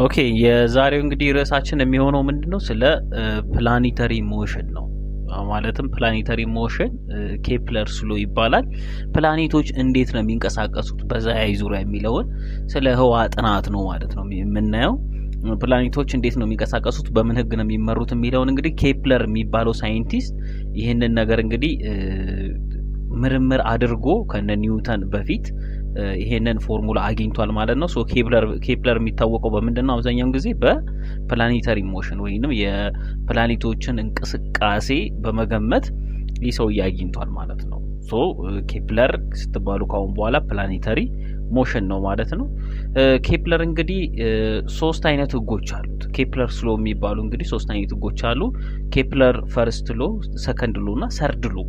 Okay፣ የዛሬው እንግዲህ ርዕሳችን የሚሆነው ምንድነው? ስለ planetary motion ነው። ማለትም planetary motion Kepler's law ይባላል። ፕላኔቶች እንዴት ነው የሚንቀሳቀሱት በፀሐይ ዙሪያ የሚለውን ስለ ህዋ ጥናት ነው ማለት ነው የምናየው። ፕላኔቶች እንዴት ነው የሚንቀሳቀሱት፣ በምን ህግ ነው የሚመሩት የሚለውን እንግዲህ ኬፕለር የሚባለው ሳይንቲስት ይህንን ነገር እንግዲህ ምርምር አድርጎ ከነ ኒውተን በፊት ይሄንን ፎርሙላ አግኝቷል ማለት ነው። So ኬፕለር የሚታወቀው በምንድን ነው? አብዛኛውን ጊዜ በ planetary motion ወይንም የፕላኔቶችን እንቅስቃሴ በመገመት ይህ ሰውዬ አግኝቷል ማለት ነው። So ኬፕለር ስትባሉ ካሁን በኋላ planetary motion ነው ማለት ነው። ኬፕለር እንግዲህ ሶስት አይነት ህጎች አሉት። Kepler's law የሚባሉ እንግዲህ ሶስት አይነት ህጎች አሉ። Kepler first law፣ second law እና third law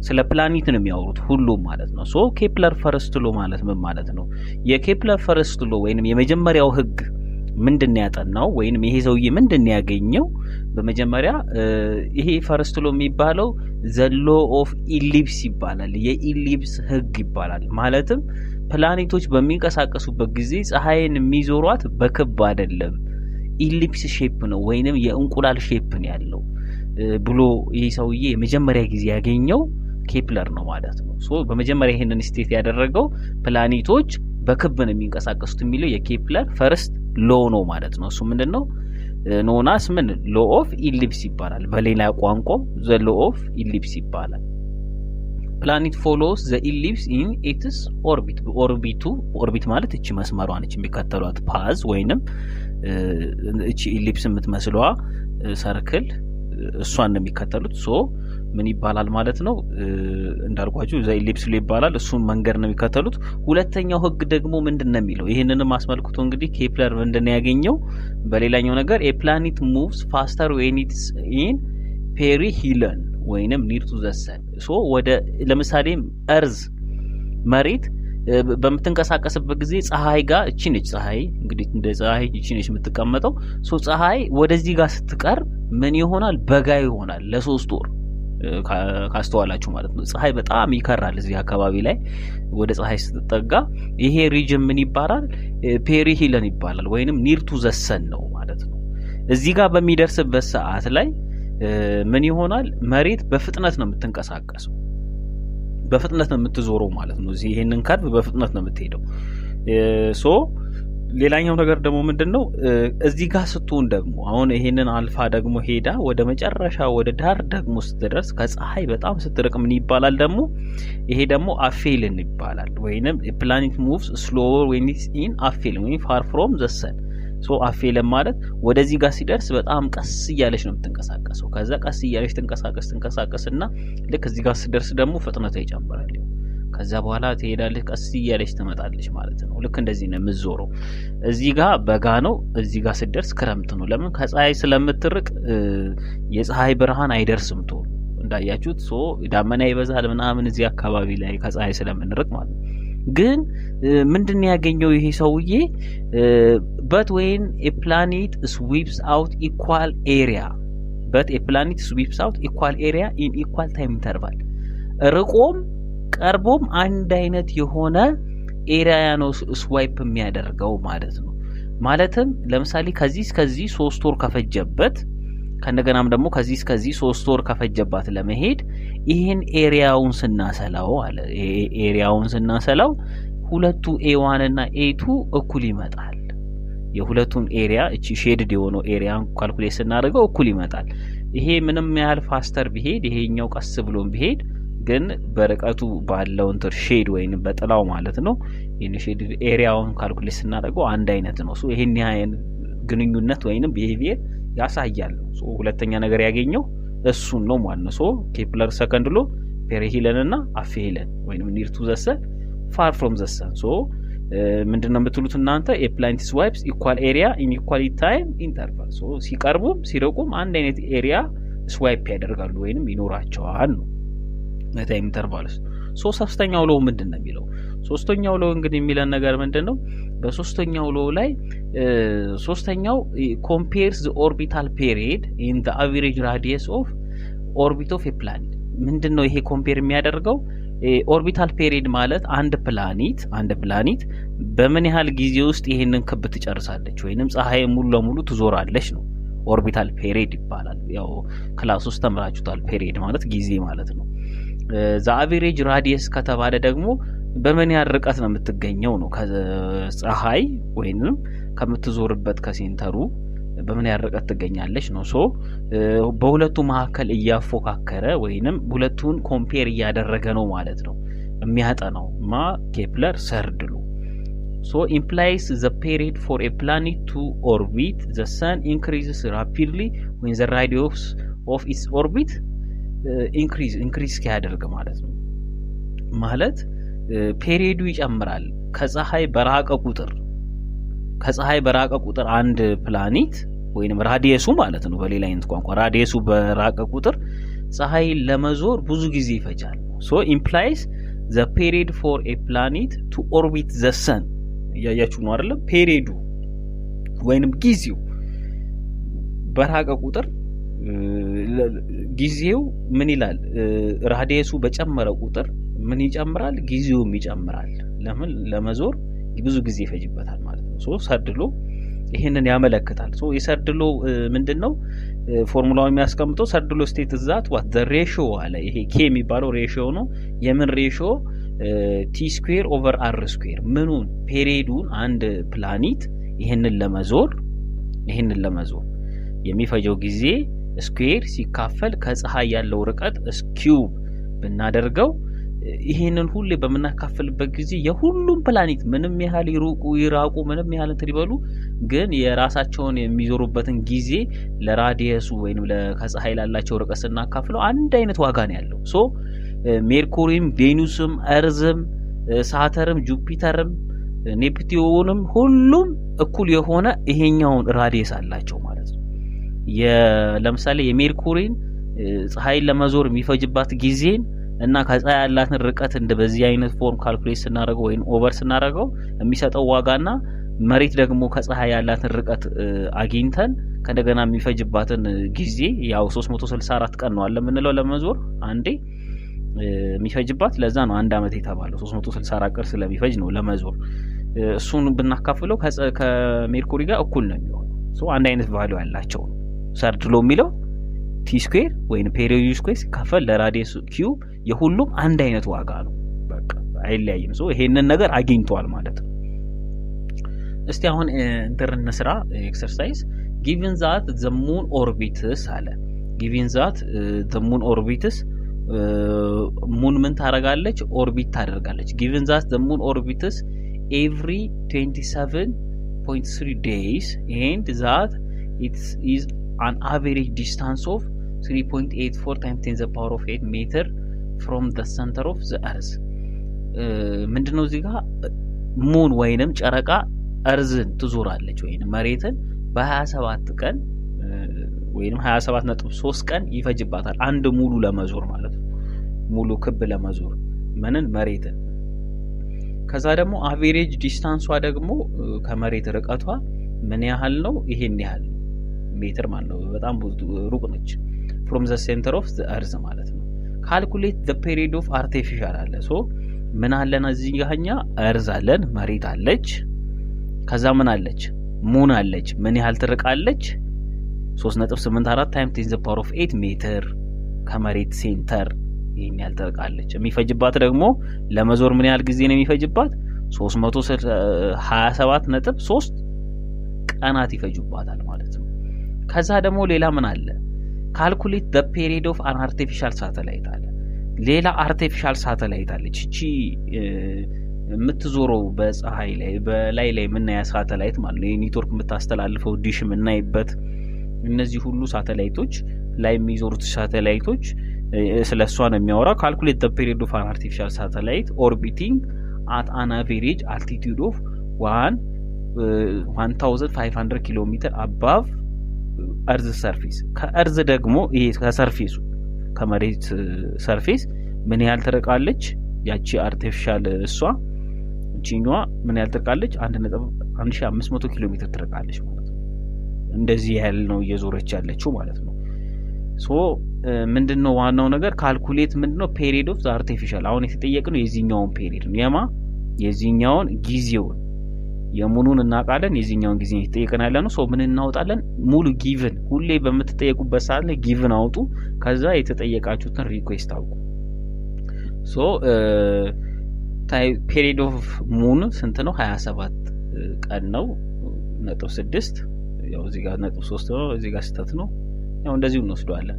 ስለ ፕላኔት ነው የሚያወሩት ሁሉም ማለት ነው። So Kepler first law ማለት ምን ማለት ነው? የኬፕለር first law ወይንም የመጀመሪያው ህግ ምንድን ነው ያጠናው ወይንም ይሄ ሰውዬ ምንድን ነው ያገኘው? በመጀመሪያ ይሄ first law የሚባለው the law of ellipse ይባላል። የ ellipse ህግ ይባላል። ማለትም ፕላኔቶች በሚንቀሳቀሱበት ጊዜ ፀሐይን የሚዞሯት በክብ አይደለም፣ ellipse shape ነው ወይንም የእንቁላል shape ነው ያለው ብሎ ይህ ሰውዬ የመጀመሪያ ጊዜ ያገኘው ኬፕለር ነው ማለት ነው። So በመጀመሪያ ይህንን state ያደረገው ፕላኔቶች በክብ ነው የሚንቀሳቀሱት የሚለው የኬፕለር first law ነው ማለት ነው። እሱ ምንድን ነው known as ምን law of ellipse ይባላል። በሌላ ቋንቋ the law of ellipse ይባላል። Planet follows the ellipse in its orbit። Orbit ኡ orbit ማለት እቺ መስመሯ ነች፣ የሚከተሏት path ወይንም እቺ ellipse የምትመስለዋ circle እሷን ነው የሚከተሉት። So ምን ይባላል ማለት ነው? እንዳልኳችሁ the ellipse law ይባላል። እሱን መንገድ ነው የሚከተሉት። ሁለተኛው ህግ ደግሞ ምንድን ነው የሚለው? ይህንንም አስመልክቶ እንግዲህ ኬፕለር ምንድን ነው ያገኘው? በሌላኛው ነገር a planet moves faster when it's in perihelion ወይንም near to the sun። So ወደ ለምሳሌ earth መሬት በምትንቀሳቀስበት ጊዜ ፀሐይ ጋር፣ እቺ ነች ፀሐይ፣ እንግዲህ እንደ ፀሐይ እቺ ነች የምትቀመጠው። So ፀሐይ ወደዚህ ጋር ስትቀርብ ምን ይሆናል? በጋ ይሆናል ለ3 ወር ካስተዋላችሁ ማለት ነው። ፀሐይ በጣም ይከራል እዚህ አካባቢ ላይ ወደ ፀሐይ ስትጠጋ። ይሄ region ምን ይባላል? Perihelion ይባላል ወይንም near to the sun ነው ማለት ነው። እዚህ ጋር በሚደርስበት ሰዓት ላይ ምን ይሆናል? መሬት በፍጥነት ነው የምትንቀሳቀሰው፣ በፍጥነት ነው የምትዞረው ማለት ነው። እዚህ ይሄንን curve በፍጥነት ነው የምትሄደው። So ሌላኛው ነገር ደግሞ ምንድን ነው? እዚህ ጋር ስትሆን ደግሞ አሁን ይሄንን አልፋ ደግሞ ሄዳ ወደ መጨረሻ ወደ ዳር ደግሞ ስትደርስ፣ ከፀሐይ በጣም ስትርቅ ምን ይባላል ደግሞ? ይሄ ደግሞ aphelion ይባላል። ወይንም planet moves slower when it's in aphelion ወይም far from the sun። So aphelion ማለት ወደዚህ ጋር ሲደርስ በጣም ቀስ እያለች ነው የምትንቀሳቀሰው። ከዛ ቀስ እያለች ትንቀሳቀስ ትንቀሳቀስ እና ልክ እዚህ ጋር ስትደርስ ደግሞ ፍጥነቷ ይጨምራል። ከዛ በኋላ ትሄዳለች፣ ቀስ እያለች ትመጣለች ማለት ነው። ልክ እንደዚህ ነው የምትዞረው። እዚህ ጋር በጋ ነው፣ እዚህ ጋር ስትደርስ ክረምት ነው። ለምን? ከፀሐይ ስለምትርቅ የፀሐይ ብርሃን አይደርስም ቶሎ እንዳያችሁት። So ዳመና ይበዛል ምናምን እዚህ አካባቢ ላይ ከፀሐይ ስለምንርቅ ማለት ነው። ግን ምንድን ነው ያገኘው ይሄ ሰውዬ? But when a planet sweeps out equal area but a planet sweeps out equal area in equal time interval፣ ርቆም ቀርቦም አንድ አይነት የሆነ area ነው sweep የሚያደርገው ማለት ነው። ማለትም ለምሳሌ ከዚህ እስከዚህ 3 ወር ከፈጀበት፣ ከእንደገናም ደግሞ ከዚህ እስከዚህ 3 ወር ከፈጀባት ለመሄድ፣ ይህን area ውን ስናሰላው አለ፣ area ውን ስናሰላው ሁለቱ A one እና A two እኩል ይመጣል። የሁለቱን area እቺ shaded የሆነው area ን calculate ስናደርገው እኩል ይመጣል። ይሄ ምንም ያህል faster ቢሄድ፣ ይሄኛው ቀስ ብሎም ቢሄድ ግን በርቀቱ ባለው እንትን shade ወይም በጥላው ማለት ነው፣ ይህን shade area ውን calculate ስናደርገው አንድ አይነት ነው። So ይሄን ያህል ግንኙነት ወይንም behavior ያሳያል። So ሁለተኛ ነገር ያገኘው እሱን ነው ማለት ነው። So Kepler second law perihelion እና aphelion ወይንም near to the sun፣ far from the sun። So ምንድነው የምትሉት እናንተ? A planet sweeps equal area in equal time interval። So ሲቀርቡም ሲርቁም አንድ አይነት area sweep ያደርጋሉ ወይንም ይኖራቸዋል ነው time interval ውስጥ። So ሶስተኛው law ምንድን ነው የሚለው? ሶስተኛው law እንግዲህ የሚለን ነገር ምንድን ነው? በሶስተኛው law ላይ ሶስተኛው compares the orbital period in the average radius of orbit of a planet። ምንድን ነው ይሄ compare የሚያደርገው? Orbital period ማለት አንድ ፕላኔት በምን ያህል ጊዜ ውስጥ ይሄንን ክብ ትጨርሳለች ወይንም ፀሐይ ሙሉ ለሙሉ ትዞራለች ነው። Orbital period ይባላል። ያው class ውስጥ ተምራችሁታል። Period ማለት ጊዜ ማለት ነው። The average radius ከተባለ ደግሞ በምን ያህል ርቀት ነው የምትገኘው ነው። ከፀሐይ ወይንም ከምትዞርበት ከ center ኡ በምን ያህል ርቀት ትገኛለች ነው። So በሁለቱ መካከል እያፎካከረ ወይንም ሁለቱን compare እያደረገ ነው ማለት ነው የሚያጠናው ማ Kepler third law። So implies the period for a planet to orbit the sun increases rapidly when the radius of its orbit increase ሲያደርግ ማለት ነው። ማለት period ኡ ይጨምራል ከፀሐይ በራቀ ቁጥር አንድ ፕላኔት ወይንም radius ኡ ማለት ነው። በሌላ አይነት ቋንቋ radius ኡ በራቀ ቁጥር ፀሐይን ለመዞር ብዙ ጊዜ ይፈጃል። So implies the period for a planet to orbit the sun፣ እያያችሁ ነው አይደለም? Period ኡ ወይንም ጊዜው በራቀ ቁጥር ጊዜው ምን ይላል? Radius ኡ በጨመረ ቁጥር ምን ይጨምራል? ጊዜውም ይጨምራል። ለምን? ለመዞር ብዙ ጊዜ ይፈጅበታል ማለት ነው። So third law ይህንን ያመለክታል። So የ third law ምንድን ነው ፎርሙላው የሚያስቀምጠው? Third law state that what the ratio አለ። ይሄ K የሚባለው ratio ነው። የምን ratio? T square over R square። ምኑን? Period ኡን። አንድ ፕላኔት ይህንን ለመዞር የሚፈጀው ጊዜ square ሲካፈል ከፀሐይ ያለው ርቀት cube ብናደርገው፣ ይህንን ሁሌ በምናካፍልበት ጊዜ የሁሉም ፕላኔት ምንም ያህል ይሩቁ ይራቁ፣ ምንም ያህል እንትን ይበሉ፣ ግን የራሳቸውን የሚዞሩበትን ጊዜ ለ radius ኡ ወይም ከፀሐይ ላላቸው ርቀት ስናካፍለው አንድ አይነት ዋጋ ነው ያለው። So ሜርኩሪም፣ ቬኑስም፣ Earth ም፣ ሳተርም፣ ጁፒተርም፣ ኔፕቲዩንም ሁሉም እኩል የሆነ ይሄኛውን radius አላቸው ማለት ነው። ለምሳሌ የሜርኩሪን ፀሐይን ለመዞር የሚፈጅባት ጊዜን እና ከፀሐይ ያላትን ርቀት እንደ በዚህ አይነት form calculate ስናደርገው ወይም over ስናደርገው የሚሰጠው ዋጋና መሬት ደግሞ ከፀሐይ ያላትን ርቀት አግኝተን ከእንደገና የሚፈጅባትን ጊዜ፣ ያው 364 ቀን ነው አለ የምንለው ለመዞር አንዴ የሚፈጅባት፣ ለዛ ነው አንድ አመት የተባለው፣ 364 ቀን ስለሚፈጅ ነው ለመዞር። እሱን ብናካፍለው ከሜርኩሪ ጋር እኩል ነው የሚሆነው። So አንድ አይነት value ያላቸው ነው። Third law የሚለው T square ወይም period square ሲካፈል ለ radius cube የሁሉም አንድ አይነት ዋጋ ነው። በቃ አይለያይም። So ይሄንን ነገር አግኝቷል ማለት ነው። እስቲ አሁን እንትን እንስራ exercise። Given that the moon orbits አለ። Given that the moon orbits፣ moon ምን ታደርጋለች? Orbit ታደርጋለች። Given that the moon orbits every 27.3 days and that it is an average distance of 3.84 times 10 the power of 8 meter from the center of the earth። ምንድነው እዚህ ጋር? Moon ወይንም ጨረቃ earth ን ትዞራለች ወይንም መሬትን በ27 ቀን ወይንም 27.3 ቀን ይፈጅባታል አንድ ሙሉ ለመዞር ማለት ነው። ሙሉ ክብ ለመዞር ምንን? መሬትን። ከዛ ደግሞ average distance ኧ ደግሞ ከመሬት ርቀቷ ምን ያህል ነው? ይሄን ያህል ሜትር ማለት ነው። በጣም ሩቅ ነች from the center of the earth ማለት ነው። Calculate the period of artificial አለ። So ምን አለን እዚህ ጋር? እኛ earth አለን፣ መሬት አለች። ከዛ ምን አለች? Moon አለች። ምን ያህል ትርቃለች? 3.84 times 10 the power of 8 ሜትር ከመሬት center ይህን ያህል ትርቃለች። የሚፈጅባት ደግሞ ለመዞር ምን ያህል ጊዜ ነው የሚፈጅባት? 327.3 ቀናት ይፈጁባታል ማለት ነው። ከዛ ደግሞ ሌላ ምን አለ? Calculate the period of an artificial satellite አለ። ሌላ artificial satellite አለች። እቺ የምትዞረው በፀሐይ ላይ በላይ ላይ የምናያ ሳተላይት ማለት ነው። የኔትወርክ የምታስተላልፈው፣ ዲሽ የምናይበት፣ እነዚህ ሁሉ ሳተላይቶች ላይ የሚዞሩት ሳተላይቶች ስለ እሷ ነው የሚያወራው። Calculate the period of an artificial satellite orbiting at an average altitude of 1500 kilometer above earth surface። ከ earth ደግሞ ይሄ ከ surface ኡ ከመሬት surface ምን ያህል ትርቃለች? ያቺ artificial እሷ እቺኛዋ ምን ያህል ትርቃለች? 1.1500 ኪሎ ሜትር ትርቃለች ማለት ነው። እንደዚህ ያህል ነው እየዞረች ያለችው ማለት ነው። So ምንድነው ዋናው ነገር calculate ምንድነው period of the artificial። አሁን የተጠየቅነው የዚህኛውን period ነው። የማ የዚህኛውን ጊዜውን የ moon ኑን እናውቃለን። የዚህኛውን ጊዜ የተጠየቅን ያለ ነው። So ምን እናወጣለን? ሙሉ given። ሁሌ በምትጠየቁበት ሰዓት ላይ given አውጡ። ከዛ የተጠየቃችሁትን request አውቁ። So period of moon ስንት ነው? 27 ቀን ነው ነጥብ 6። ያው እዚህ ጋር ነጥብ 3 ነው፣ እዚህ ጋር ስህተት ነው። ያው እንደዚሁ እንወስደዋለን።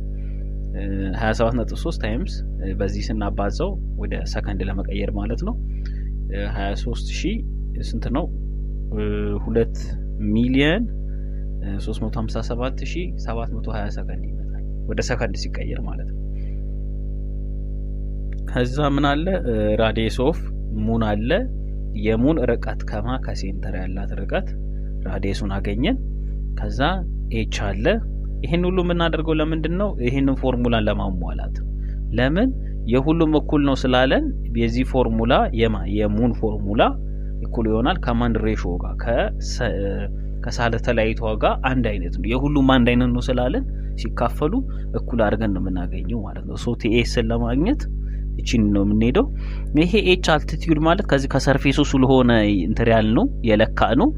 27.3 times በዚህ ስናባዛው ወደ ሰከንድ ለመቀየር ማለት ነው፣ 23 ሺህ ስንት ነው? 2 ሚሊየን 357,720 ሰከንድ ይመጣል ወደ ሰከንድ ሲቀየር ማለት ነው። ከዛ ምን አለ? Radius of moon አለ። የ moon ርቀት ከማ ከ center ያላት ርቀት radius ኡን አገኘን። ከዛ h አለ። ይሄን ሁሉ የምናደርገው ለምንድን ነው? ይሄንን ፎርሙላን ለማሟላት። ለምን? የሁሉም እኩል ነው ስላለን የዚህ ፎርሙላ የማ የ moon formula እኩል ይሆናል ከማን ratio ጋር? ከሳተላይቷ ጋር አንድ አይነት ነው። የሁሉም አንድ አይነት ነው ስላለን ሲካፈሉ እኩል አድርገን ነው የምናገኘው ማለት ነው። So TS ን ለማግኘት እቺን ነው የምንሄደው። ይሄ h altitude ማለት ከዚህ ከ surface ኡ ስለሆነ እንትን ያልነው የለካ ነው፣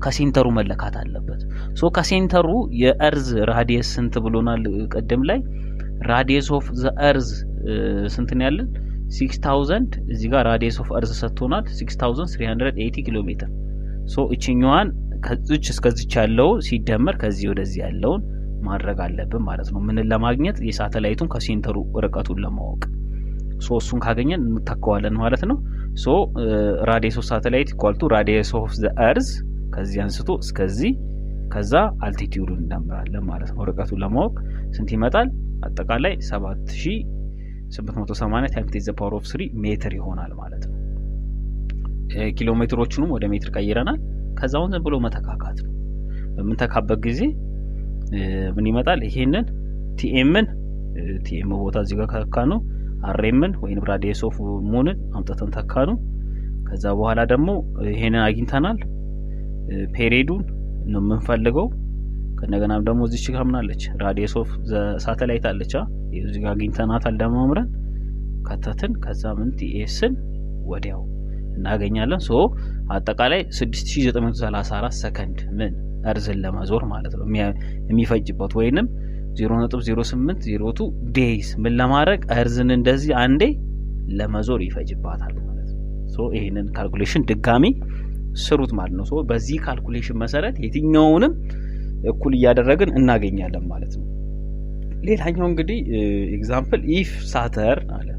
ከ center ኡ መለካት አለበት። So ከ center ኡ የ earth radius ስንት ብሎናል ቅድም ላይ? Radius of the earth ስንት ነው ያለን? 6000። እዚህ ጋር radius of earth ሰጥቶናል፣ 6380 ኪሎ ሜትር። So እቺኛዋን ከዚች እስከዚች ያለው ሲደመር ከዚህ ወደዚህ ያለውን ማድረግ አለብን ማለት ነው። ምንን ለማግኘት? የሳተላይቱን ከ center ኡ ርቀቱን ለማወቅ። So እሱን ካገኘን እንተካዋለን ማለት ነው። So radius of satellite equal to radius of the earth ከዚህ አንስቶ እስከዚህ፣ ከዛ altitude ኡን እንደምራለን ማለት ነው። ርቀቱን ለማወቅ ስንት ይመጣል? አጠቃላይ 7880 times 10 the power of 3 ሜትር ይሆናል ማለት ነው። ኪሎ ሜትሮቹንም ወደ ሜትር ቀይረናል። ከዛ አሁን ዝም ብሎ መተካካት ነው። በምንተካበት ጊዜ ምን ይመጣል? ይሄንን TM ን TM ቦታ እዚህ ጋር ተካነው፣ RM ን ወይም radius of moon ን አምጥተን ተካነው። ከዛ በኋላ ደግሞ ይሄንን አግኝተናል። Period ኡን ነው የምንፈልገው። ከእንደገናም ደግሞ እዚች ጋር ምን አለች? Radius of satellite አለች። እዚህ ጋር አግኝተናታል። ደማምረን ከተትን። ከዛ ምን TS ን ወዲያው እናገኛለን። So አጠቃላይ 6934 ሰከንድ ምን earth ን ለመዞር ማለት ነው የሚፈጅበት፣ ወይንም 0.0802 days ምን ለማድረግ earth ን እንደዚህ አንዴ ለመዞር ይፈጅባታል ማለት ነው። So ይሄንን calculation ድጋሚ ስሩት ማለት ነው። So በዚህ calculation መሰረት የትኛውንም እኩል እያደረግን እናገኛለን ማለት ነው። ሌላኛው እንግዲህ example፣ if Saturn አለ፣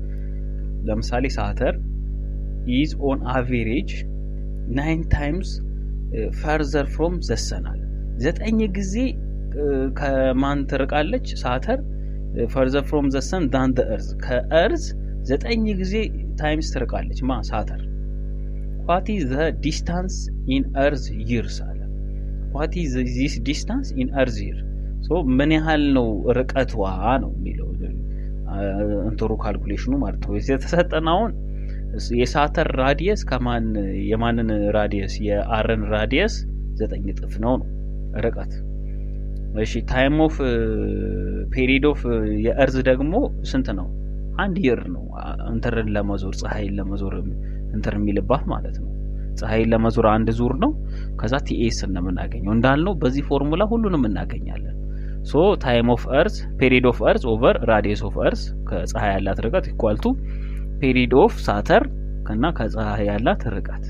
ለምሳሌ Saturn is on average nine times further from the sun አለ። 9 ጊዜ ከማን ትርቃለች? Saturn further from the sun than the earth፣ ከ earth 9 ጊዜ times ትርቃለች። ማ? Saturn። What is the distance in earth years አለ። What is this distance in earth year? So ምን ያህል ነው ርቀቷ ነው የሚለው እንትሩ calculation ኑ ማለት ነው። የተሰጠን አሁን የ Saturn radius ከማን የማንን radius? የ R ን radius 9 እጥፍ ነው ነው ርቀት። እሺ፣ time of period of የ earth ደግሞ ስንት ነው? አንድ year ነው እንትርን ለመዞር፣ ፀሐይን ለመዞር እንትን የሚልባት ማለት ነው። ፀሐይን ለመዞር አንድ ዙር ነው። ከዛ TS ነው የምናገኘው። እንዳልነው በዚህ ፎርሙላ ሁሉንም እናገኛለን። So time of earth period of earth over radius of earth ከፀሐይ ያላት ርቀት equal to period of Saturn እና ከፀሐይ ያላት ርቀት።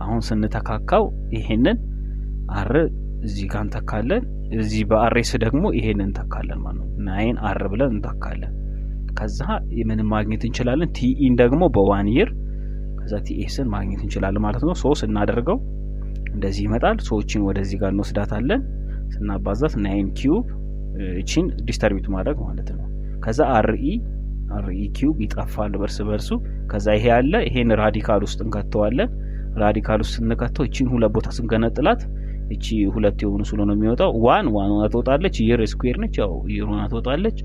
አሁን ስንተካካው ይሄንን R እዚህ ጋር እንተካለን። እዚህ በ RS ደግሞ ይሄንን እንተካለን ማለት ነው። Nine R ብለን እንተካለን። ከዛ ምን ማግኘት እንችላለን? TE ን ደግሞ በ one year፣ ከዛ TS ን ማግኘት እንችላለን ማለት ነው። So ስናደርገው እንደዚህ ይመጣል። So እቺን ወደዚህ ጋር እንወስዳታለን። ስናባዛት nine cube፣ እቺን distribute ማድረግ ማለት ነው። ከዛ RE RE cube ይጠፋል በርስ በርሱ። ከዛ ይሄ ያለ ይሄን radical ውስጥ እንከተዋለን። Radical ውስጥ ስንከተው እቺን ሁለት ቦታ ስንገነጥላት እቺ ሁለት የሆኑ ስለሆነ የሚወጣው one one ሆና ትወጣለች። Year square ነች፣ ያው year ሆና ትወጣለች።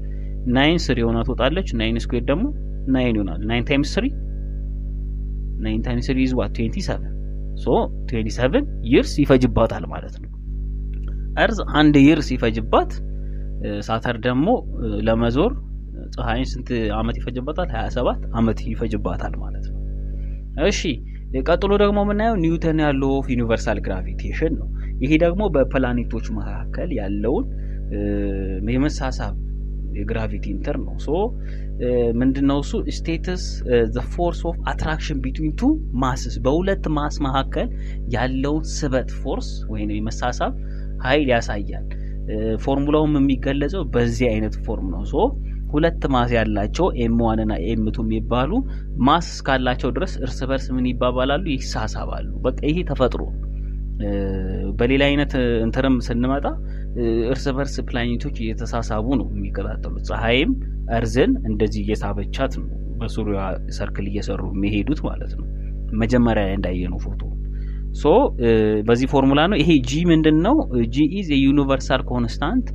Nine three ሆና ትወጣለች። Nine square ደግሞ nine ይሆናል። Nine times three, nine times three is what? 27። So 27 years ይፈጅባታል ማለት ነው። Earth አንድ year ሲፈጅባት ሳተርን ደግሞ ለመዞር ፀሐይን ስንት አመት ይፈጅባታል? 27 አመት ይፈጅባታል ማለት ነው። እሺ፣ ቀጥሎ ደግሞ የምናየው Newtonian law of universal gravitation ነው። ይሄ ደግሞ በፕላኔቶች መካከል ያለውን የመሳሳብ የ gravity እንትን ነው። So ምንድነው እሱ? States the force of attraction between two masses፣ በሁለት mass መካከል ያለውን ስበት force ወይም የመሳሳብ ኃይል ያሳያል። ፎርሙላውም የሚገለጸው በዚህ አይነት form ነው። So ሁለት mass ያላቸው M1 እና M2 የሚባሉ mass እስካላቸው ድረስ እርስ በርስ ምን ይባባላሉ? ይሳሳባሉ። በቃ ይሄ ተፈጥሮ። በሌላ አይነት እንትንም ስንመጣ እርስ በርስ ፕላኔቶች እየተሳሳቡ ነው የሚቀጣጠሉት። ፀሐይም earth ን እንደዚህ እየሳበቻት ነው በዙሪያ circle እየሰሩ የሚሄዱት ማለት ነው። መጀመሪያ ላይ እንዳየነው ፎቶ። So በዚህ ፎርሙላ ነው። ይሄ G ምንድን ነው? G is a universal constant,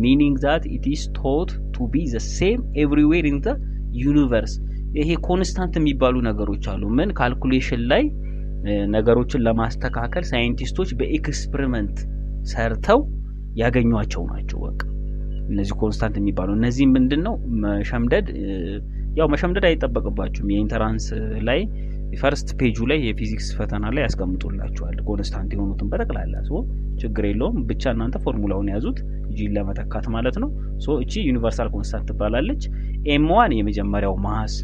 meaning that it is thought to be the same everywhere in the universe። ይሄ constant የሚባሉ ነገሮች አሉ። ምን calculation ላይ ነገሮችን ለማስተካከል ሳይንቲስቶች በ experiment ሰርተው ያገኟቸው ናቸው። በቃ እነዚህ constant የሚባሉ እነዚህ ምንድን ነው መሸምደድ፣ ያው መሸምደድ አይጠበቅባችሁም። የ entrance ላይ first page ኡ ላይ የፊዚክስ ፈተና ላይ ያስቀምጡላችኋል constant የሆኑትን በጠቅላላ። So ችግር የለውም። ብቻ እናንተ ፎርሙላውን ያዙት G ን ለመተካት ማለት ነው። So እቺ universal constant ትባላለች። M1 የመጀመሪያው mass፣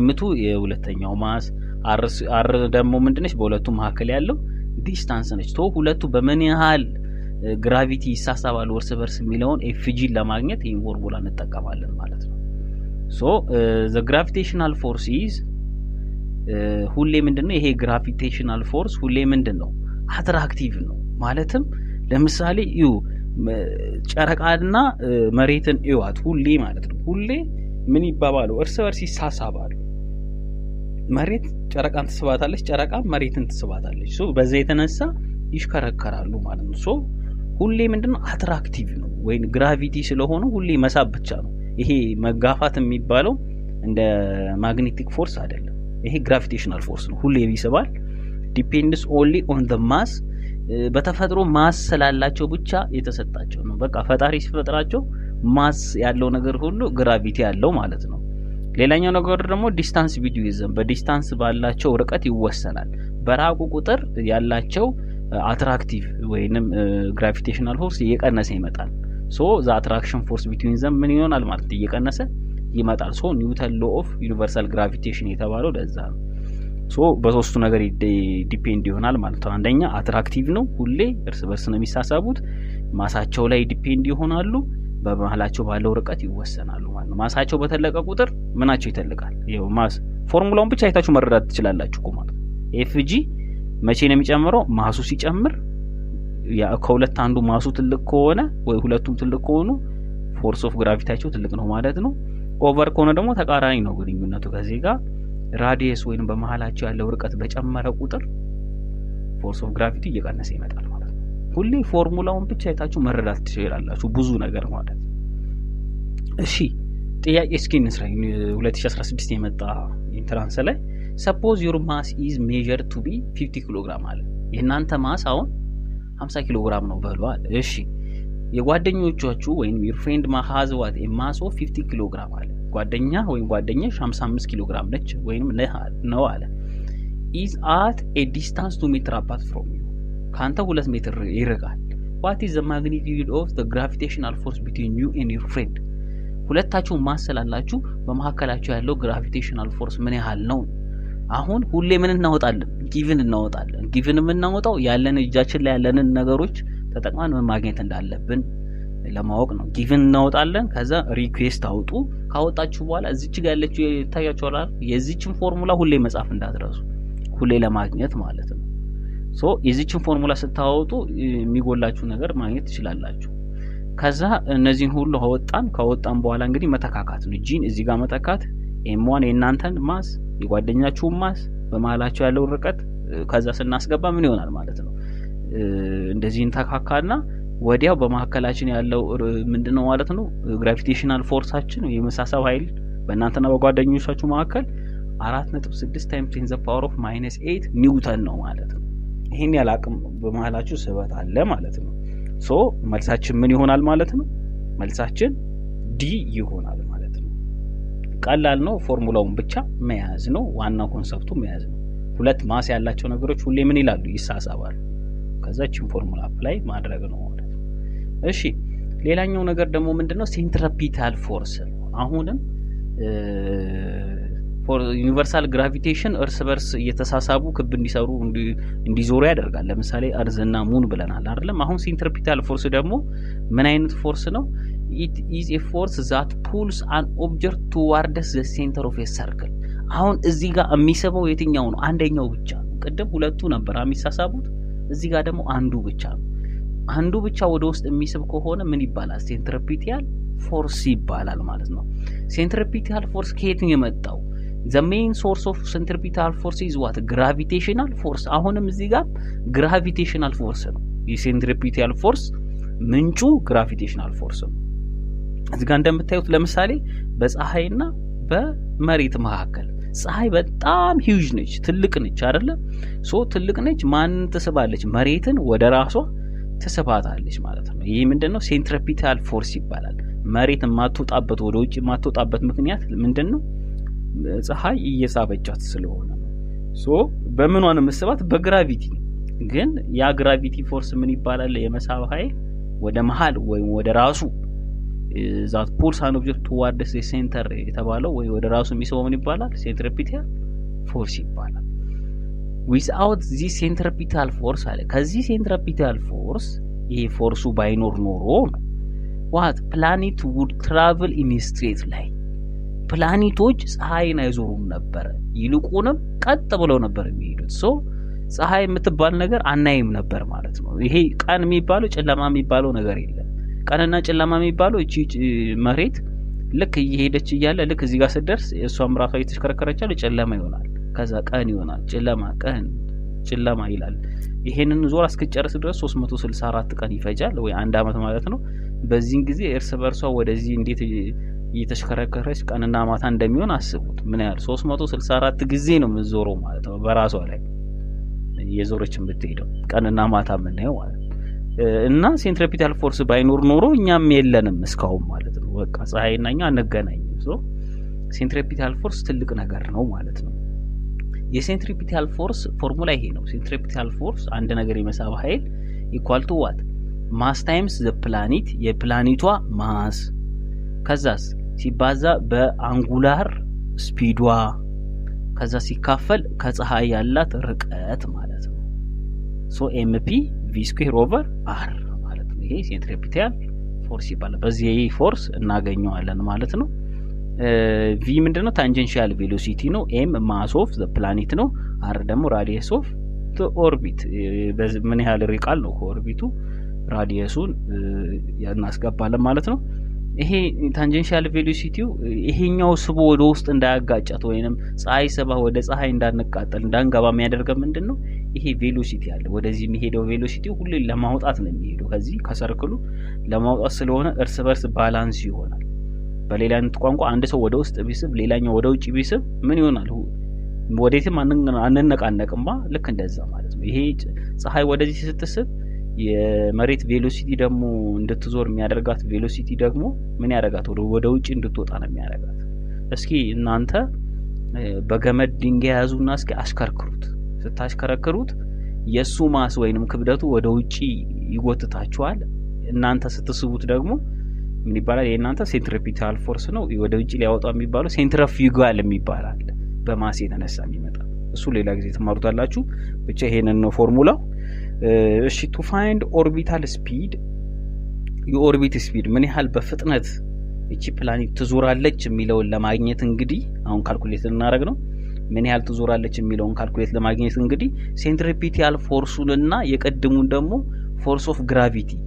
M2 የሁለተኛው mass፣ R ደግሞ ምንድነች? በሁለቱ መካከል ያለው distance ነች። So ሁለቱ በምን ያህል gravity ይሳሳባሉ እርስ በርስ የሚለውን Fg ን ለማግኘት ይህን ፎርሙላ እንጠቀማለን ማለት ነው። So the gravitational force is ሁሌ ምንድን ነው? ይሄ gravitational force ሁሌ ምንድን ነው? Attractive ነው። ማለትም ለምሳሌ እዩ፣ ጨረቃና መሬትን እዩዋት ሁሌ ማለት ነው። ሁሌ ምን ይባባሉ? እርስ በርስ ይሳሳባሉ። መሬት ጨረቃን ትስባታለች፣ ጨረቃ መሬትን ትስባታለች። So በዛ የተነሳ ይሽከረከራሉ ማለት ነው። So ሁሌ ምንድነው? Attractive ነው ወይም gravity ስለሆነ ሁሌ መሳብ ብቻ ነው። ይሄ መጋፋት የሚባለው እንደ magnetic force አይደለም። ይሄ gravitational force ነው። ሁሌ ይስባል። Depends only on the mass፣ በተፈጥሮ mass ስላላቸው ብቻ የተሰጣቸው ነው። በቃ ፈጣሪ ሲፈጥራቸው mass ያለው ነገር ሁሉ gravity ያለው ማለት ነው። ሌላኛው ነገር ደግሞ distance between them፣ በ distance ባላቸው ርቀት ይወሰናል። በራቁ ቁጥር ያላቸው attractive ወይንም gravitational force እየቀነሰ ይመጣል። So the attraction force between them ምን ይሆናል ማለት እየቀነሰ ይመጣል። So Newton law of universal gravitation የተባለው ለዛ ነው። So በሶስቱ ነገር depend ይሆናል ማለት ነው። አንደኛ attractive ነው፣ ሁሌ እርስ በርስ ነው የሚሳሳቡት። Mass ኣቸው ላይ depend ይሆናሉ። በመሀላቸው ባለው ርቀት ይወሰናሉ ማለት ነው። Mass ኣቸው በተለቀ ቁጥር ምናቸው ይተልቃል። ይኸው mass formula ውን ብቻ አይታችሁ መረዳት ትችላላችሁ እኮ ማለት ነው። Fg መቼ ነው የሚጨምረው? Mass ኡ ሲጨምር። ከሁለት አንዱ mass ኡ ትልቅ ከሆነ ወይ ሁለቱም ትልቅ ከሆኑ force of gravity ያቸው ትልቅ ነው ማለት ነው። Over ከሆነ ደግሞ ተቃራኒ ነው ግንኙነቱ ከዚህ ጋር። Radius ወይም በመሀላቸው ያለው ርቀት በጨመረ ቁጥር force of gravity እየቀነሰ ይመጣል ማለት ነው። ሁሌ ፎርሙላውን ብቻ አይታችሁ መረዳት ትችላላችሁ ብዙ ነገር ማለት ነው። እሺ፣ ጥያቄ እስኪ እንስራ። 2016 የመጣ entrance ላይ suppose your mass is measured to be 50 ኪሎ ግራም አለ። የእናንተ mass አሁን 50 ኪሎ ግራም ነው በሏል። እሺ፣ የጓደኞቻችሁ ወይም your friend has what mass of 50 ኪሎ ግራም አለ። ጓደኛ ወይም ጓደኛሽ 55 ኪሎ ግራም ነች ወይም ነው አለ። Is at a distance 2 meter apart from you፣ ከአንተ 2 ሜትር ይርቃል። What is the magnitude of the gravitational force between you and your friend? ሁለታችሁ mass ስላላችሁ በመካከላችሁ ያለው gravitational force ምን ያህል ነው? አሁን ሁሌ ምን እናወጣለን? Given እናወጣለን። Given የምናወጣው ያለን እጃችን ላይ ያለንን ነገሮች ተጠቅመን ምን ማግኘት እንዳለብን ለማወቅ ነው። Given እናወጣለን። ከዛ request አውጡ። ካወጣችሁ በኋላ እዚች ጋር ያለችው ይታያችኋል። የዚችን ፎርሙላ ሁሌ መጻፍ እንዳትረሱ፣ ሁሌ ለማግኘት ማለት ነው። So የዚችን ፎርሙላ ስታወጡ የሚጎላችሁ ነገር ማግኘት ትችላላችሁ። ከዛ እነዚህን ሁሉ አወጣን። ካወጣን በኋላ እንግዲህ መተካካት ነው። G ን እዚህ ጋር መተካት፣ M1 የእናንተን mass፣ የጓደኛችሁን mass፣ በመሀላቸው ያለውን ርቀት ከዛ ስናስገባ ምን ይሆናል ማለት ነው? እንደዚህ እንተካካና ወዲያው በመካከላችን ያለው ምንድነው ማለት ነው? Gravitational force ኣችን የመሳሳብ ኃይል በእናንተና በጓደኞቻችሁ መካከል 4.6 times 10 the power of minus 8 ኒውተን ነው ማለት ነው። ይሄን ያህል አቅም በመሀላችሁ ስበት አለ ማለት ነው። So መልሳችን ምን ይሆናል ማለት ነው? መልሳችን D ይሆናል ማለት ነው። ቀላል ነው። ፎርሙላውን ብቻ መያዝ ነው። ዋናው concept ኡ መያዝ ነው። ሁለት mass ያላቸው ነገሮች ሁሌ ምን ይላሉ? ይሳሳባሉ። ከዛ እቺን formula apply ማድረግ ነው ማለት ነው። እሺ፣ ሌላኛው ነገር ደግሞ ምንድነው? Centripetal force ነው። አሁንም universal gravitation እርስ በርስ እየተሳሳቡ ክብ እንዲሰሩ፣ እንዲዞሩ ያደርጋል። ለምሳሌ earth ና moon ብለናል አይደለም? አሁን centripetal force ደግሞ ምን አይነት force ነው? It is a force that pulls an object towards the center of a circle። አሁን እዚህ ጋር የሚስበው የትኛው ነው? አንደኛው ብቻ ነው። ቅድም ሁለቱ ነበር የሚሳሳቡት፣ እዚህ ጋር ደግሞ አንዱ ብቻ ነው። አንዱ ብቻ ወደ ውስጥ የሚስብ ከሆነ ምን ይባላል? Centripetal force ይባላል ማለት ነው። Centripetal force ከየት ነው የመጣው? The main source of centripetal force is what? Gravitational force። አሁንም እዚህ ጋር gravitational force ነው። የ centripetal force ምንጩ gravitational force ነው። እዚህ ጋር እንደምታዩት ለምሳሌ በፀሐይና በመሬት መካከል ፀሐይ በጣም huge ነች፣ ትልቅ ነች አይደለ? So ትልቅ ነች። ማንን ትስባለች? መሬትን ወደ ራሷ ትስባታለች ማለት ነው። ይህ ምንድነው? Centripetal force ይባላል። መሬት የማትወጣበት፣ ወደ ውጭ የማትወጣበት ምክንያት ምንድን ነው? ፀሐይ እየሳበቻት ስለሆነ ነው። So በምኗ ነው የምትስባት? በ gravity ነው። ግን ያ gravity force ምን ይባላል? የመሳብ ኃይል ወደ መሀል ወይም ወደ ራሱ that pulls an object towards center የተባለው ወይ ወደ ራሱ የሚስበው ምን ይባላል? Centripetal force ይባላል። Without this centripetal force አለ። ከዚህ centripetal force፣ ይሄ force ኡ ባይኖር ኖሮ what? Planet would travel in straight line። ፕላኔቶች ፀሐይን አይዞሩም ነበረ። ይልቁንም ቀጥ ብለው ነበር የሚሄዱት። So ፀሐይ የምትባል ነገር አናይም ነበር ማለት ነው። ይሄ ቀን የሚባለው፣ ጨለማ የሚባለው ነገር የለም። ቀንና ጨለማ የሚባለው እቺ መሬት ልክ እየሄደች እያለ ልክ እዚህ ጋር ስትደርስ እሷም ራሷ እየተሽከረከረች ያለ ጨለማ ይሆናል። ከዛ ቀን ይሆናል። ጨለማ፣ ቀን፣ ጨለማ ይላል። ይሄንን ዞር እስክትጨርስ ድረስ 364 ቀን ይፈጃል ወይ አንድ አመት ማለት ነው። በዚህን ጊዜ እርስ በርሷ ወደዚህ እንዴት እየተሽከረከረች ቀንና ማታ እንደሚሆን አስቡት። ምን ያህል 364 ጊዜ ነው የምትዞረው ማለት ነው። በራሷ ላይ እየዞረች የምትሄደው ቀንና ማታ የምናየው ማለት ነው። እና centripetal force ባይኖር ኖሮ እኛም የለንም እስካሁን ማለት ነው። በቃ ፀሐይና እኛ አንገናኝም። So centripetal force ትልቅ ነገር ነው ማለት ነው። የ centripetal force formula ይሄ ነው። Centripetal force፣ አንድ ነገር የመሳብ ኃይል፣ equal to what? Mass times the planet፣ የፕላኔቷ mass፣ ከዛስ ሲባዛ በ angular speed ዋ፣ ከዛ ሲካፈል ከፀሐይ ያላት ርቀት ማለት ነው። So mp v square over r ማለት ነው። ይሄ centripetal force ይባላል። በዚህ force እናገኘዋለን ማለት ነው። V ምንድነው? Tangential velocity ነው። M mass of the planet ነው። R ደግሞ radius of orbit፣ ምን ያህል ርቃል ነው ከ orbit ኡ፣ radius ኡን እናስገባለን ማለት ነው። ይሄ tangential velocity ው ይሄኛው ስቦ ወደ ውስጥ እንዳያጋጫት ወይንም ፀሐይ ስባ ወደ ፀሐይ እንዳንቃጠል፣ እንዳንገባ የሚያደርገው ምንድን ነው? ይሄ velocity አለ። ወደዚህ የሚሄደው velocity ሁሌ ለማውጣት ነው የሚሄደው፣ ከዚህ ከ circle ኡ ለማውጣት ስለሆነ እርስ በርስ balance ይሆናል። በሌላ አይነት ቋንቋ አንድ ሰው ወደ ውስጥ ቢስብ፣ ሌላኛው ወደ ውጭ ቢስብ ምን ይሆናል? ወዴትም አንነቃነቅማ። ልክ እንደዛ ማለት ነው። ይሄ ፀሐይ ወደዚህ ስትስብ የመሬት velocity ደግሞ እንድትዞር የሚያደርጋት velocity ደግሞ ምን ያደርጋት? ወደ ውጭ እንድትወጣ ነው የሚያደርጋት። እስኪ እናንተ በገመድ ድንጋይ ያዙና እስኪ አሽከርክሩት። ስታሽከረክሩት የእሱ mass ወይንም ክብደቱ ወደ ውጭ ይጎትታችኋል። እናንተ ስትስቡት ደግሞ ምን ይባላል? የእናንተ centripetal force ነው ወደ ውጭ ሊያወጣ የሚባለው። Centrifugal የሚባል አለ፣ በ mass የተነሳ የሚመጣ፣ እሱ ሌላ ጊዜ ትማሩታላችሁ። ብቻ ይሄንን ነው ፎርሙላው። እሺ፣ to find orbital speed፣ የ orbit speed ምን ያህል በፍጥነት እቺ ፕላኔት ትዞራለች የሚለውን ለማግኘት እንግዲህ አሁን calculate ልናደርግ ነው። ምን ያህል ትዞራለች የሚለውን calculate ለማግኘት እንግዲህ centripetal force ኡንና የቅድሙን ደግሞ force of gravity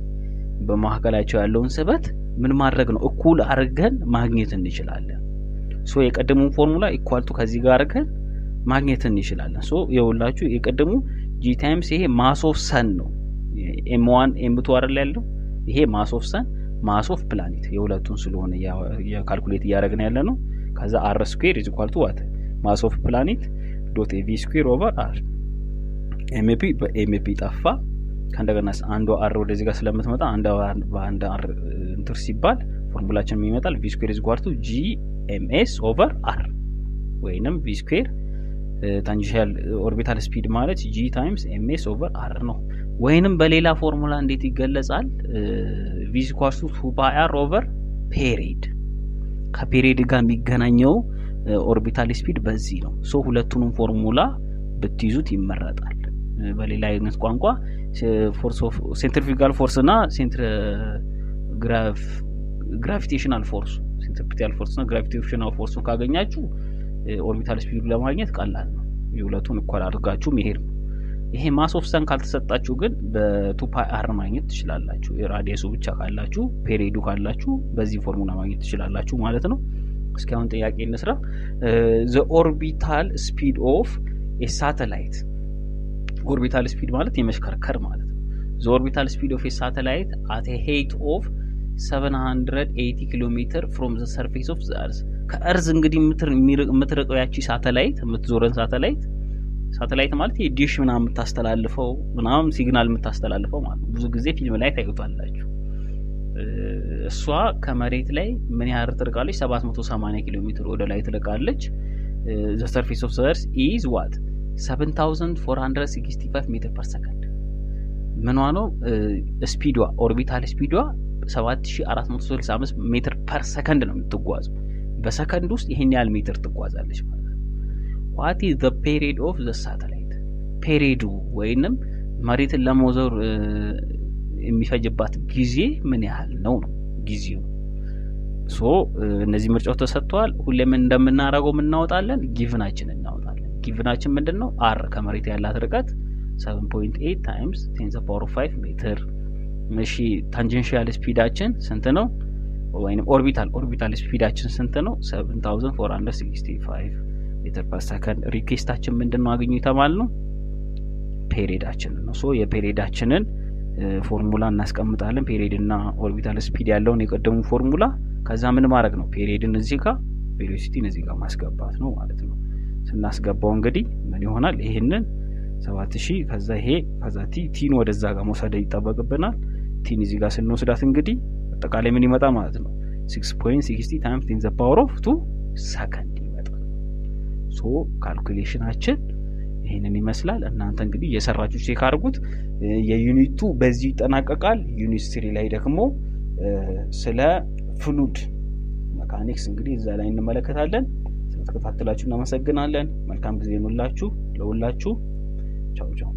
በመካከላቸው ያለውን ስበት ምን ማድረግ ነው? እኩል አድርገን ማግኘት እንችላለን። So የቅድሙን formula equal to ከዚህ ጋር አድርገን ማግኘት እንችላለን። So የውላችሁ የቅድሙ g times ይሄ mass of sun ነው። M one M two አይደል ያለው? ይሄ mass of sun፣ mass of planet የሁለቱን ስለሆነ የ calculate እያደረግን ያለ ነው። ከዛ r square is equal to what? Mass of planet dot v square over r። mp በ mp ጠፋ። ከእንደገና አንዷ r ወደዚህ ጋር ስለምትመጣ አንድ በአንድ r እንትር ሲባል ፎርሙላችን ይመጣል v square is equal to G ms over r ወይንም v square tangential orbital speed ማለት G times ms over r ነው። ወይንም በሌላ ፎርሙላ እንዴት ይገለጻል? V is equal to 2 pi r over period። ከ period ጋር የሚገናኘው orbital speed በዚህ ነው። So ሁለቱንም ፎርሙላ ብትይዙት ይመረጣል። በሌላ አይነት ቋንቋ force of centrifugal force እና gravitational force ኡ፣ centripetal force እና gravitational force ኡን ካገኛችሁ orbital speed ኡ ለማግኘት ቀላል ነው። የሁለቱን እኩል አድርጋችሁ መሄድ ነው። ይሄ mass of sun ካልተሰጣችሁ ግን በ 2 pi r ማግኘት ትችላላችሁ። Radius ኡ ብቻ ካላችሁ፣ period ኡ ካላችሁ በዚህ ፎርሙላ ማግኘት ትችላላችሁ ማለት ነው። እስኪ አሁን ጥያቄ እንስራ። The orbital speed of a satellite፣ orbital speed ማለት የመሽከርከር ማለት ነው። The orbital speed of a satellite at height of 780 kilometer from the surface of the earth። ከ earth እንግዲህ የምትርቀው ያቺ ሳተላይት፣ የምትዞረን ሳተላይት፣ ሳተላይት ማለት የዲሽ ምናምን የምታስተላልፈው ምናምን signal የምታስተላልፈው ማለት ነው። ብዙ ጊዜ ፊልም ላይ ታዩታላችሁ። እሷ ከመሬት ላይ ምን ያህል ትርቃለች? 780 ኪሎ ሜትር ወደ ላይ ትርቃለች። The surface of the earth is what? 7465 meter per second። ምኗ ነው speed ዷ? Orbital speed ዷ 7465 meter per second ነው የምትጓዘው። በሰከንድ ውስጥ ይሄን ያህል ሜትር ትጓዛለች ማለት ነው። What is the period of the satellite? Period ኡ ወይንም መሬትን ለመዞር የሚፈጅባት ጊዜ ምን ያህል ነው ነው ጊዜው። So እነዚህ ምርጫው ተሰጥተዋል። ሁሌም እንደምናደርገው እናወጣለን፣ given ኣችን እናወጣለን። Given ኣችን ምንድን ነው? r ከመሬት ያላት ርቀት 7.8 times 10 the power of 5 ሜትር። እሺ፣ tangential speed ኣችን ስንት ነው? ወይንም orbital speed ኣችን ስንት ነው? 7465 meter per second። Request ኣችን ምንድን ነው? አግኙ የተባልነው period ኣችንን ነው። So የ period ኣችንን ፎርሙላ እናስቀምጣለን። Period እና orbital speed ያለውን የቀደሙ ፎርሙላ። ከዛ ምን ማድረግ ነው? Period ን እዚህ ጋር፣ velocity ን እዚህ ጋር ማስገባት ነው ማለት ነው። ስናስገባው እንግዲህ ምን ይሆናል? ይሄንን 7000፣ ከዛ ይሄ፣ ከዛ t ን ወደዛ ጋር መውሰድ ይጠበቅብናል። t ን እዚህ ጋር ስንወስዳት እንግዲህ አጠቃላይ ምን ይመጣ ማለት ነው? 6.60 times 10 the power of 2 ሰከንድ ይመጣል። So calculation ኣችን ይህንን ይመስላል። እናንተ እንግዲህ የሰራችሁ check አድርጉት። የ unit 2 በዚህ ይጠናቀቃል። Unit 3 ላይ ደግሞ ስለ fluid mechanics እንግዲህ እዛ ላይ እንመለከታለን። ስለተከታተላችሁ እናመሰግናለን። መልካም ጊዜ ይሁንላችሁ ለሁላችሁ። ቻው ቻው።